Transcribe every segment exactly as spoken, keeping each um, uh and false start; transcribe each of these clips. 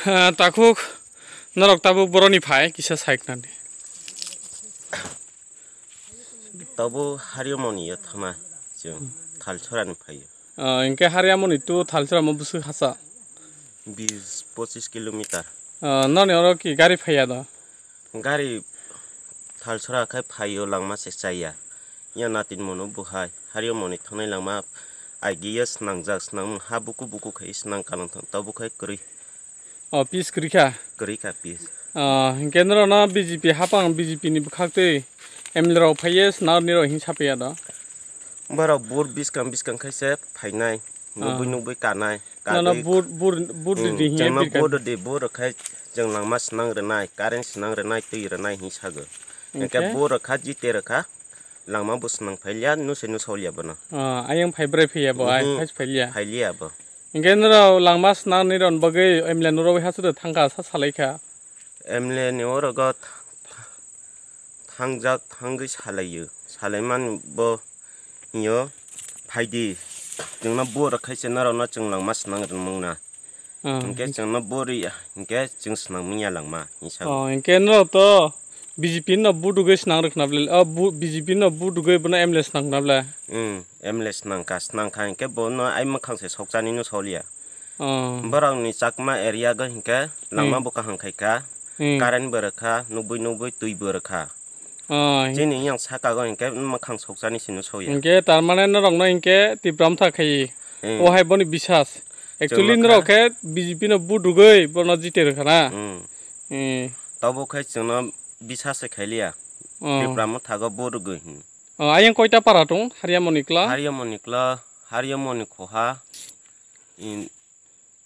Ah, takhuk norok tabuk boroni phai kisa saiknani. Tabuk Hariamoni yo thama chwng Thalchorani phaio. Ah, hinkhe Hariamoni to Thalchora mo bwswk hasa? Bis pochis kilometer. Ah, noni oro ki gari phaiya do? Gari Thalchora khai phaio, langma se chaya. Ya natin mono buhai Hariamoni thangnai langma agiya swnangjak, swnang ha buku buku khai swnang kalang thang, tabuk khai kwrwi. O, pis kwrwi kha? Kwrwi kha pis. O, hinkhe norokno B J P hapang, B J P ni bwkhak twi M L A rok phaiye swnarni rok hin saphiya do? Borok bur biskang biskang khaise phainai, nukbui nukbui kanai. Nono kagwi bur, bur, bur Hmm, ridi hinya chwngno birkha. Bur ridi, bur rwkhai chwng langma swnang rwnai, current swnang rwnai, twi rwnai hin sago. Hinkhe? Hinkhe bur rwkha, jite rwkha, langma bo swnang phailiya, nuse nusauliya bono. Ah, ayang phai bwrwi phiya bo, ai Mhm. phai phailia. Phailiya bo. Hinkhe norok langma swnangni rok bagwi M L A norok bai hasudo thangkha, sa salaikha. M L A ni orogo th-, thangjak, thangwi salaio. Salaimani bo hwnyo, "Phaidi, chwngno bo rwkhaise norokno chwng langma swnang rwmwngna." Ah, Hinkhe chwngno bo rwya, hinkhe chwng swnang manya langma, hinsa. Oh, hinkhe norok to B J P no vote rwgwi swnang rwkhna bwle, oh, bu-, B J P no vote rwgwi bono M L A swnang khna bwle. Hmm, M L A swnangkha, swnangkha hinkhe bono ai mwkhang se sokchani no soliya. Oh. Borokni Chakma area go hinkhe langma Hmm. bo kaham khaikha, Hmm. current bo rwkha, nukbui nukbui twi bo rwkha. Oh, hin- Chini yang saka go hinkhe mwkhang sokchani sino soya. Hinkhe tarmane norokno hinkhe Tipra Motha khai. Hmm. O hai boni bisas. Actually Chwngno norok kha. Khe B J P no vote rwgwi bono jite rwkha na. Hmm. Hmm. Tabo khai chwngno bisas se khailiya. Oh. Tipra Motha go vote rwgwi hin. Oh, ayang koita para tong? Hariamoni kla? Hariamoni kla, Hariamoni khoha, in,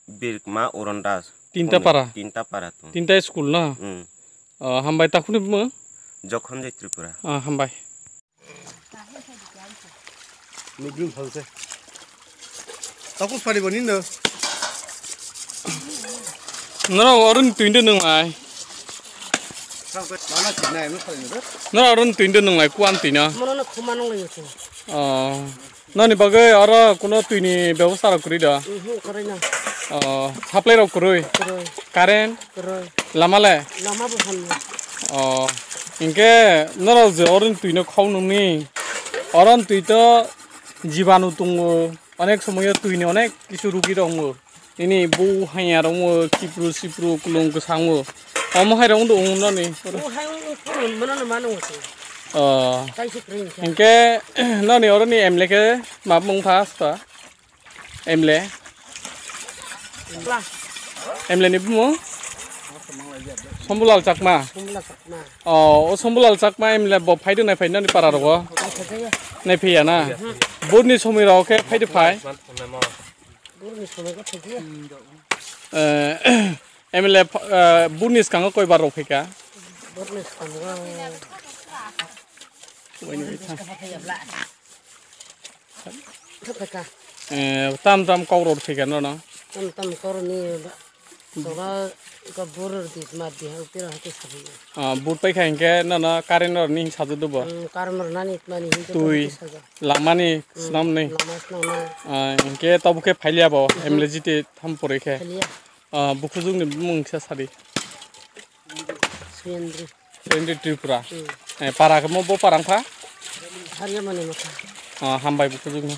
Birkma, Orondas. Tinta para? Tinta para tong. Tinta school na? Hmm. Oh, hambai takhuni bumo? Jokhon de Tripura. Oh, hambai. Nugrim phalse. Takus pari bani no. Norok oroni twi no nwnglai. Mana chinai no phalni do. Norok oroni twi no nwnglai, kuan twi no. Mono no khuma nwnglai yo. Oh. Noni bagwi oro kuno twini bebosta rok kwrwi do? Mhm, kwrwi no. Oh, supply rok kwrwi? Kwrwi. Current? Kwrwi. Lama le? Lama bo hamya. Oh, hinkhe norok je oroni twino khau nungni, oroni twi to jibanu tongo, onek somoyo twini onek kisu rugi tongo. Nini bu hanya rok wngo, kipru sipru, kulung kwsang wngo. Omo hai rok wngdo wng noni. Bo hai wng phuru mono no mano wng se. Oh. Kaisa kwrwi wngkha. Hinkhe noni oroni M L A khe ma bumung pha aspa? M L A. Bla. M L A ni bumung? Sombulal Chakma. Sombulal Chakma. Oh, o Sombulal Chakma M L A bo phai de nai phai nani para rogo? Phai de ya. Nai phai ya na? Mhm. Vote ni somoi rok khe phai de phai? Vote ni somoi khe phai de ya. Eh, M L A ph-, eh, vote ni skango koi bar rok phai kha? Vote ni skango. Koi ni phai kha? Thok kha. Eh, tam tam kok rok phai kha no no? Tam tam kok rok ni ba-, tola ka bor di ma di ha utira ha ke sabi. Ah, vote pai kha hinkhe no no current rok ni sajak do bo? Hmm, current rok nani mani hinkhe Twi. Sajak. Langmani Hmm, swnamni. Lama swnamnai. Ah, hinkhe tabuk khe phailiya bo, Hmm. M L A jiti tham pore khe. Phailiya. Ah, bukhujukni bumung kisa sadi. Suyendri. Suyendri Tripura. Hmm. Eh, para khe mo bo para wngkha? Hariamani Motha. Ah, hambai bukhujukno.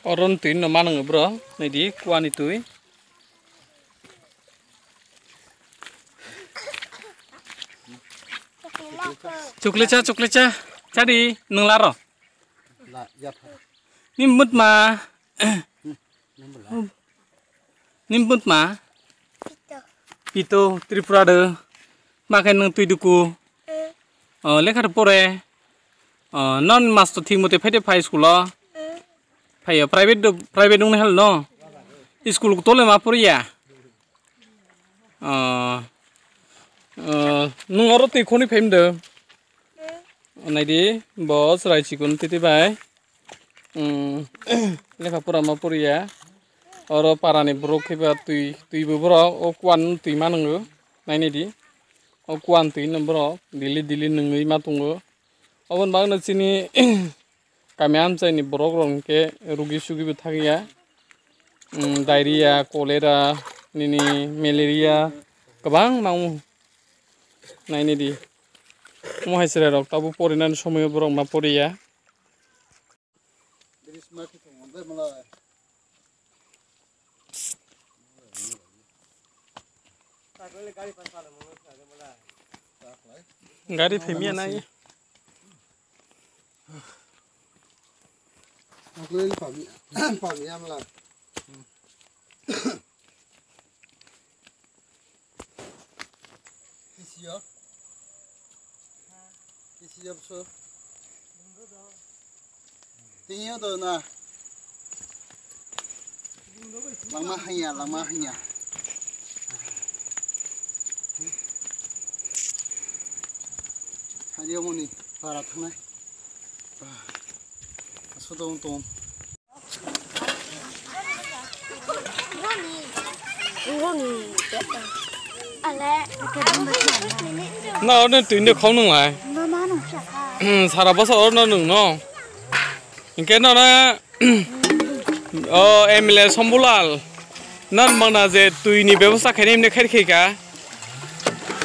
Oroni twi no manango bro, naidi kuani twi. Chukle cha, chukle cha. Chadi, nwng laro. Ni mutma. Ni mutma. Pito, Tripura de. Ma khe nwng twi duku. O, lekha de pore. O, non master thik mote phai de phai school o. Phai o, private do, private wng hel no. School tole ma poriya. O, o, nwng oro twi khoni phaim de. Naidi, bo chwrai chikon titi bai. Hmm, lekha pora ma poriya. Oro parani borok khe ba twi, twi bo borok o kuan twi ma nwngo. Nainai di. O kuan twi no borok dili dili nungwi ma tongo. Oboni bagwi no chini kami amchaini borok rok hwnkhe rugi sugi bo thangya. Mm, diarrhea, cholera, nini malaria kwbang nango. Nainidi. Omo hai chwrai rok tabuk porinani somoio borok ma poriya. Gari phemiya nai. Kisiyo. Kisiyo bwswk. Tiniyo do na. Langma hanya, langma hanya. Haliyo moni para thangnai. Asodong tong. Na orne twi ne khong nung lai. Sara bwsa orno nung no. Hinkhe no na o M L A Sombulal. Nan mangna je twi ni bebosta khaini himne khair khaika.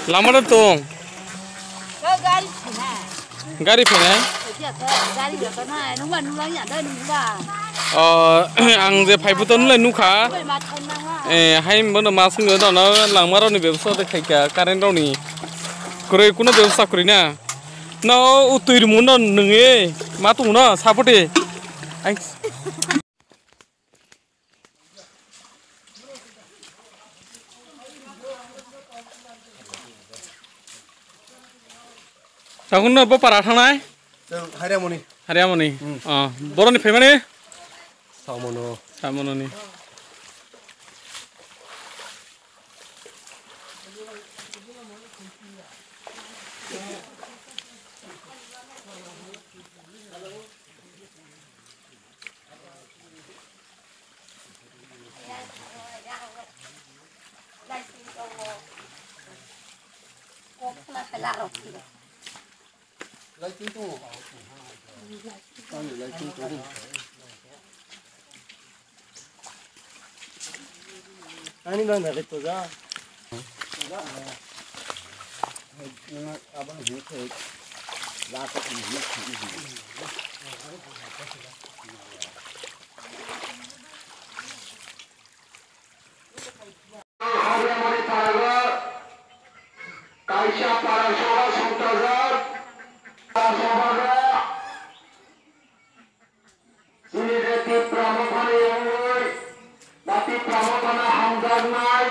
Lama da tong. Gari phainai? O, ang je phaibu to nulai nukha. Eh, hai bono ma swngo dono langma rokni bebosta de khaika, current rokni. Kwrwi kuno bebosta kwrwi na. No, o twi rwmung no nwngi ma tongo no, sapoti. Ang Takhunno bo para thangnai? Chwng Hariamoni. Hariamoni. Hmm. Ah, boroni phaimani? Samono. Samononi. Ani bang dak to ja. Hariamoni paraga kaisa para soba songtajak, para sobaga chini je Tipra Mothani wngwi ba Tipra Mothano hamjaknai.